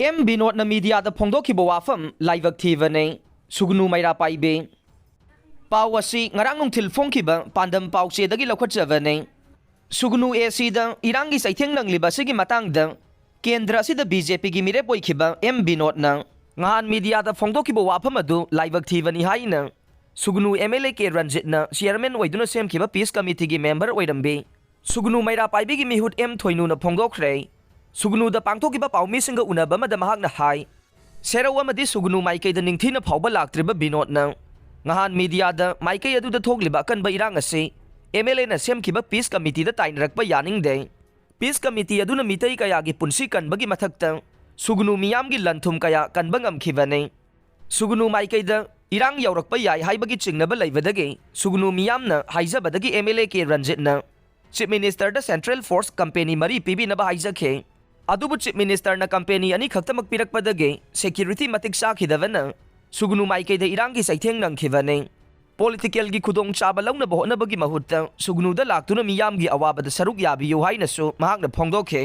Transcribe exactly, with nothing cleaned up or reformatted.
M ꯕꯤꯅꯣꯗꯅ ꯃꯤꯗꯤꯌꯥꯗ ꯐꯣꯡꯗꯣꯛꯈꯤꯕ ꯋꯥꯐꯝ ꯂꯥꯏꯕꯛ ꯊꯤꯕꯅꯤ꯫ ꯁꯨꯒꯅꯨ ꯃꯩꯔꯥ ꯄꯥꯏꯕꯤ꯫ ꯄꯥꯎ ꯑꯁꯤ ꯉꯔꯥꯡ ꯅꯨꯡꯊꯤꯜ ꯐꯣꯡꯈꯤꯕ ꯄꯥꯟꯗꯝ ꯄꯥꯎꯆꯦꯗꯒꯤ ꯂꯧꯈꯠꯆꯕꯅꯤ꯫ ꯁꯨꯒꯅꯨ ꯑꯦ ꯁꯤꯗ ꯏꯔꯥꯡꯒꯤ ꯆꯩꯊꯦꯡ ꯅꯪꯂꯤꯕ ꯑꯁꯤꯒꯤ ꯃꯇꯥꯡꯗ ꯀꯦꯟꯗ꯭ꯔ ꯑꯁꯤꯗ ꯕꯤ ꯖꯦ ꯄꯤꯒꯤ ꯃꯤꯔꯦꯞ ꯑꯣꯏꯈꯤꯕ ꯑꯦꯝ ꯕꯤꯅꯣꯗꯅ ꯉꯍꯥꯟ ꯃꯤꯗꯤꯌꯥꯗ ꯐꯣꯡꯗꯣꯛꯈꯤꯕ ꯋꯥꯐꯝ ꯑꯗꯨ ꯂꯥꯏꯕꯛ ꯊꯤꯕꯅꯤ ꯍꯥꯏꯅ ꯁꯨꯒꯅꯨ ꯑꯦꯝ ꯑꯦꯜ ꯑꯦ ꯀꯦ ꯔꯟꯖꯤꯠꯅ ꯆꯤꯌꯔꯃꯦꯟ ꯑꯣꯏꯗꯨꯅ ꯁꯦꯝꯈꯤꯕ ꯄꯤꯁ ꯀꯃꯤꯇꯤꯒꯤ ꯃꯦꯝꯕꯔ ꯑꯣꯏꯔꯝꯕꯤ ꯁꯨꯒꯅꯨ ꯃꯩꯔꯥ ꯄꯥꯏꯕꯤꯒꯤ ꯃꯤꯍꯨꯠ ꯑꯦꯝ ꯊꯣꯏꯅꯨꯅ ꯐꯣꯡꯗꯣꯛꯈ꯭ꯔꯦ꯫ ꯁꯨꯒꯅꯨꯗ ꯄꯥꯡꯊꯣꯛꯈꯤꯕ ꯄꯥꯎꯃꯤꯁꯤꯡꯒ ꯎꯅꯕ ꯑꯃꯗ ꯃꯍꯥꯛꯅ ꯍꯥꯏ, ꯁꯦꯔꯧ ꯑꯃꯗꯤ ꯁꯨꯒꯅꯨ ꯃꯥꯏꯀꯩꯗ ꯅꯤꯡꯊꯤꯅ ꯐꯥꯎꯕ ꯂꯥꯛꯇ꯭ꯔꯤꯕ ꯕꯤꯅꯣꯗꯅ ꯉꯍꯥꯟ ꯃꯤꯗꯤꯌꯥꯗ ꯃꯥꯏꯀꯩ ꯑꯗꯨꯗ ꯊꯣꯛꯂꯤꯕ ꯑꯀꯟꯕ ꯏꯔꯥꯡ ꯑꯁꯤ ꯑꯦꯝ ꯑꯦꯜ ꯑꯦꯅ ꯁꯦꯝꯈꯤꯕ ꯄꯤꯁ ꯀꯃꯤꯇꯤꯗ ꯇꯥꯏꯅꯔꯛꯄ ꯌꯥꯅꯤꯡꯗꯦ꯫ ꯄꯤꯁ ꯀꯃꯤꯇꯤ ꯑꯗꯨꯅ ꯃꯤꯇꯩ ꯀꯌꯥꯒꯤ ꯄꯨꯟꯁꯤ ꯀꯟꯕꯒꯤ ꯃꯊꯛꯇ ꯁꯨꯒꯅꯨ ꯃꯤꯌꯥꯝꯒꯤ ꯂꯟ ꯊꯨꯝ ꯀꯌꯥ ꯀꯟꯕ ꯉꯝꯈꯤꯕꯅꯤ꯫ ꯁꯨꯒꯅꯨ ꯃꯥꯏꯀꯩꯗ ꯏꯔꯥꯡ ꯌꯧꯔꯛꯄ ꯌꯥꯏ ꯍꯥꯏꯕꯒꯤ ꯆꯤꯡꯅꯕ ꯂꯩꯕꯗꯒꯤ ꯁꯨꯒꯅꯨ ꯃꯤꯌꯥꯝꯅ ꯍꯥꯏꯖꯕꯗꯒꯤ ꯑꯦꯝ ꯑꯦꯜ ꯑꯦ ꯀꯦ ꯔꯟꯖꯤꯠꯅ ꯆꯤꯐ ꯃꯤꯅꯤꯁꯇꯔꯗ ꯁꯦꯟꯇ꯭ꯔꯦꯜ ꯐꯣꯔꯁ ꯀꯝꯄꯦꯅꯤ ꯃꯔꯤ ꯄꯤꯕꯤꯅꯕ ꯍꯥꯏꯖꯈꯤ꯫ ꯑꯗꯨꯕꯨ ꯆꯤꯐ ꯃꯤꯅꯤꯁꯇꯔꯅ ꯀꯝꯄꯦꯅꯤ ꯑꯅꯤ ꯈꯛꯇꯃꯛ ꯄꯤꯔꯛꯄꯗꯒꯤ ꯁꯦꯀ꯭ꯌꯨꯔꯤꯇꯤ ꯃꯇꯤꯛ ꯆꯥꯈꯤꯗꯕꯅ ꯁꯨꯒꯅꯨ ꯃꯥꯏꯀꯩꯗ ꯏꯔꯥꯡꯒꯤ ꯆꯩꯊꯦꯡ ꯅꯪꯈꯤꯕꯅꯤ꯫ ꯄꯣꯂꯤꯇꯤꯀꯦꯜꯒꯤ ꯈꯨꯗꯣꯡꯆꯥꯕ ꯂꯧꯅꯕ ꯍꯣꯠꯅꯕꯒꯤ ꯃꯍꯨꯠꯇ ꯁꯨꯒꯅꯨꯗ ꯂꯥꯛꯇꯨꯅ ꯃꯤꯌꯥꯝꯒꯤ ꯑꯋꯥꯕꯗ ꯁꯔꯨꯛ ꯌꯥꯕꯤꯌꯨ ꯍꯥꯏꯅꯁꯨ ꯃꯍꯥꯛꯅ ꯐꯣꯡꯗꯣꯛꯈꯤ꯫